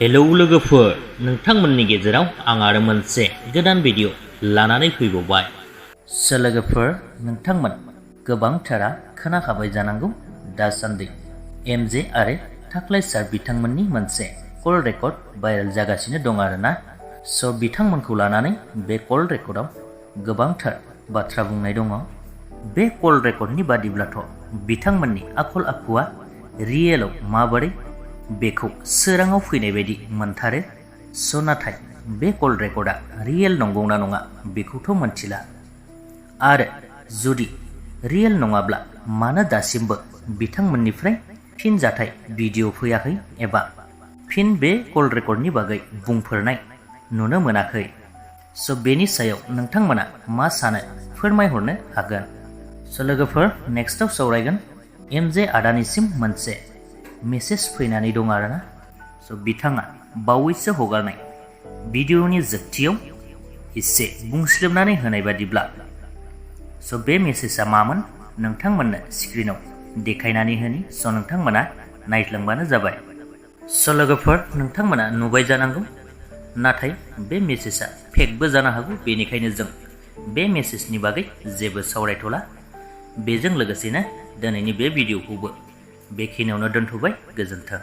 Hello लोगोफोर, नोंथांमोननि गेजेराव आं आरो मोनसे गोदान भिडिअ लानानै फैबावबाय। लोगोफोर, नोंथांमोन गोबांथारा खोनाखाबाय जानांगौ दासान्दि एमजे आरो थाख्लाइ सार बिथांमोननि मोनसे कल रेकर्ड भाइरेल जागासिनो दं आरोना। बिथांमोनखौ लानानै बे कल रेकर्डआव गोबांथार बाथ्रा बुंनाय दङ। बे कल रेकर्डनि बादिब्लाथ' बिथांमोननि आखल आखुआ रियेलाव माबोरै बेखौ सोराङाव फैनाय बायदि मोनथारो। नाथाय बे कल रेकर्डआ रियेल नंगौना नङा बेखौथ' मोनथिला। आरो जुदि रियेल नङाब्ला मानो दासिमबो बिथांमोननिफ्राय फिनजाथाय भिडिअ फैयाखै एबा फिन बे कल रेकर्डनि बागै बुंफोरनाय नुनो मोनाखै। बेनि सायाव नोंथांमोना मा सानो फोरमायहरनो हागोन। लोगोफोर, नेक्स्टआव सावरायगोन एमजे आदानिसिम मोनसे मेसेज फैनानै दं आरोना। बिथाङा बावैसो हगारनाय भिडिअनि जोबथियाव एसे बुंस्लिबनानै होनाय बादिब्ला बे मेसेजआ मामोन नोंथांमोननो स्क्रिनाव देखायनानै होनि। नोंथांमोना नायज्लांबानो जाबाय। लोगोफोर, नोंथांमोना नुबाय जानांगौ, नाथाय बे मेसेजआ फेकबो जानो हागौ। बेनिखायनो जों बे मेसेजनि बागै जेबो सावरायथ'ला। बेजों लोगोसेनो दिनैनि बे भिडिअखौबो बेखिनियावनो दोनथ'बाय। गोजोन्थों।